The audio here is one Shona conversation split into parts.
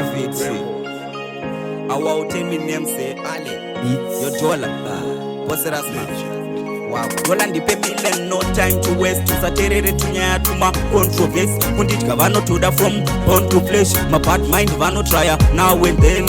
Activity. Awa tell me name say Ale. Your dollar. Boss Rasma. Wow. Dollar ndipe million, no time to waste. Tusaterere tunyaya tuma controversy. Kundidya vanotoda from bone to flesh. My bad mind vanotrya now and then.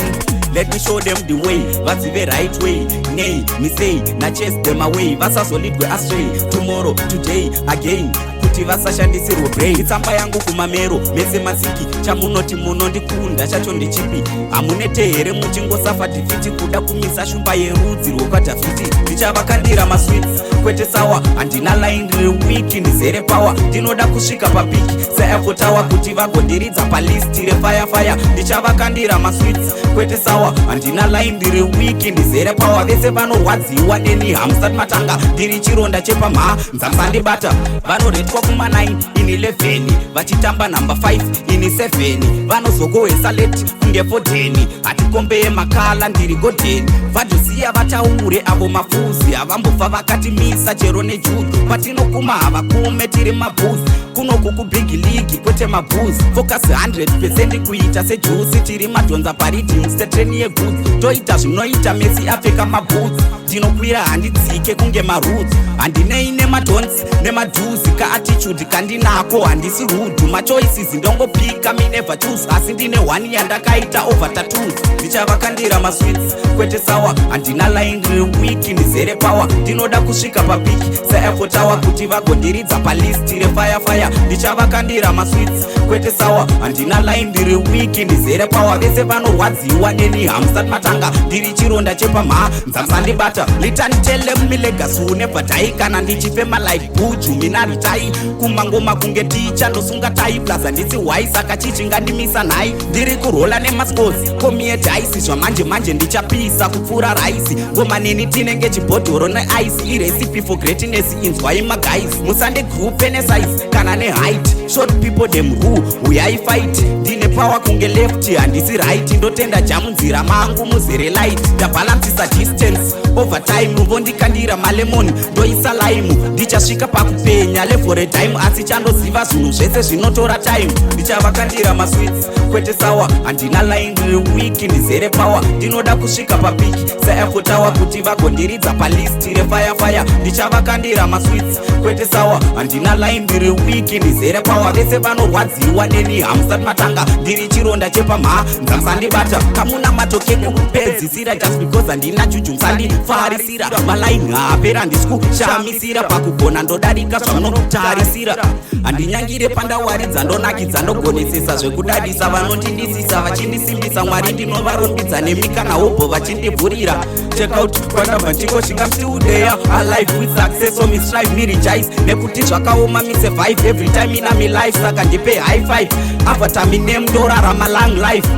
Let me show them the way, vazive right way. Nay, me say, na chase them away. Vasazolidwe astray. Tomorrow, today, again. Kuti vasashandisirwe brain. Itsamba yangu kumamero mese masiki. Chamunoti munondikunda chacho ndichipi? Hamunete here muchingosafa defeat, kuda kumisa shumba yerudzi rwekwadhafiti? Ndichavakandira masweets kwete sour. Handina line, ndiri weak, ndizere power. Ndinoda kusvika papeak seEiffel Tower, kuti vagondiridza palist refire fire. Ndichavakandira masweets kwete sour. Handina line, ndiri weak, ndizere power. Vese vanorwadziwa neni hamusati matanga. Ndiri chironda chepamha nzamsandibata. Vanoretwa kuma9, ini 11, vachitamba namba 5, ini 7. Vanozogohwesa late kunge fodheni. Hatikombe makala, ndiri godheni. Vadhosiya vataure avo mafuzi, havambofa vakatimisa chero nejudhu. Patinokuma havakume, tiri mabhuzi kunoku kubig league kwete mabhuzi. Focus 100 kuita sejusi. Tiri madhonza pariddim setreni yegoods. Toita zvinoita Messi apfeka maboots. Ndinokwira, handidzike kunge maroots. Handinei nemadon'ts nemadhuzi. Kaattitude kandinako, handisi rude. Machoices ndongopika, me never choose, asi ndine one yandakaita over tattoos. Ndichavakandira masweets kwete sour. Handina line, ndiri weak, ndizere power. Ndinoda kusvika papeak seEiffel Tower, kuti vagondiridza palist refire fire. Ndichavakandira masweets kwete sour. Handina line, ndiri weak, ndizere power. Vese vanorwadziwa neni hamusati matanga. Ndiri chironda chepamha nzamsandibata. Litantele mi legacy never die. Kana ndichifema like Buju, minaritai kumangoma kunge ticha. Ndosunga tai plus handisi hwai, saka chichingandimisa nhai? Ndiri kurola nemascos komie dice. Zvamanje manje ndichapisa kupfuura raisi. Ngoma neni tinenge chibhodhoro neice. Irecipe for greatness, inzwai maguys. Musandigroupe nesize kana neheight. Short people them rule, uyai fight. Ndine power kunge left, handisi right. Ndotenda jamunzira mangu muzere light. Ndabhalansisa distance over time. Vondikandira malemon, ndoisa lime. Ndichasvika pakupenya level retime, asi chandoziva, zvinhu zvese zvinotora time. Ndichavakandira masweets kwete sour. Handina line, ndiri weak, ndizere power. Ndinoda kusvika papeak seEiffel Tower, kuti vagondiridza palist refire fire. Ndichavakandira masweets kwete sour. Handina line, ndiri weak, ndizere power. Vese vanorwadziwa neni hamusati matanga. Ndiri chironda chepamha nzamsandibata. Kamuna matoke kupedzisira. Just because handina juju, musandifarisira. Malaini haapera, handisi kushamisira. Pakugona ndodarika zvamunotarisira. Handinyangire pandawaridza, ndonakidza, ndogonesesa zvekudadisa. Vanotindisisa vachindisimbisa, Mwari ndinovarumbidza nemi kana hobho vachindivhurira. Check out kwandabva, ndikosvika still there, alive with success. So me strive, me rejoice, nekuti zvakaoma, me survive every time ina me life. Saka ndipe high five, avatar me name, ndorarama long life.